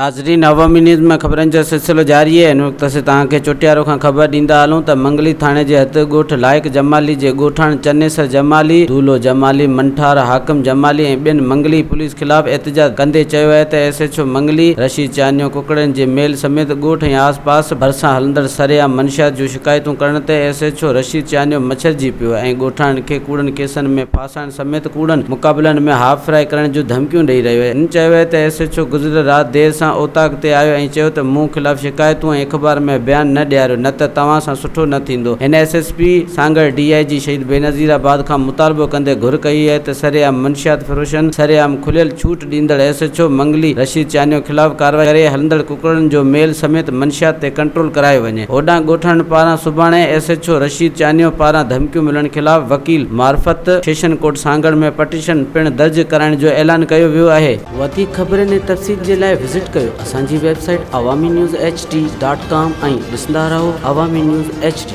ناظرين عوامي نيوز ۾ خبرن جو سلسلو جاري آهي هن وقت اسين توهان کي چوٽيارو کان خبر ڏيندا هلون ته منگلي ٿاڻي جي حد ڳوٺ لائق جمالي جي ڳوٺاڻن چنيسر جمالي، دولو جمالي، منٺار حاڪم جمالي ۽ ٻين منگلي پوليس خلاف احتجاج ڪندي چيو آهي ته S H O Mangli Rasheed Chanio ڪڪڙن جي ميل سميت ڳوٺ ۽ آس پاس ڀرسان هلندڙ سرعام منشيات جون شڪايتون ڪرڻ تي S H O Rasheed Chanio مڇرجي پيو ۽ ڳوٺاڻن کي ڪوڙن ڪيسن ۾ ڦاسائڻ سميت ڪوڙن مقابلن ۾ هاف فرائي ڪرڻ جون ڌمڪيون ڏئي رهيو آهي. هن چيو آهي ته ايس ايڇ او گذريل رات دير سان اوطاق تي آيو ۽ چيو ته مون خلاف شڪايتون ۽ اخبار ۾ بيان نه ڏياريو نه ته توهان سان سٺو نه ٿيندو. هن S S P Sanghar D I G Shaheed Benazirabad کان مطالبو ڪندي گهر ڪئي آهي ته سرعام منشيات فروشن سرعام کليل ڇوٽ ڏيندڙ S H O Mangli Rasheed Chanio خلاف ڪارروائي ڪري هلندڙ ڪڪڙن جو ميل سميت منشيات تي ڪنٽرول ڪرايو وڃي. هوڏانهن ڳوٺاڻن پاران سڀاڻي S H O Rasheed Chanio پاران ڌمڪيون ملڻ خلاف وڪيل معرفت سيشن ڪورٽ سانگهڙ ۾ پٽيشن پڻ درج ڪرائڻ جو اعلان ڪيو ويو آهي. وڌيڪ خبرن ۽ تفصيل جي لاء وزٽ ڪيو اسان جي website Awami news H D dot com ۽ ڏسندا رهو عوامي نيوز ايڇ ڊي.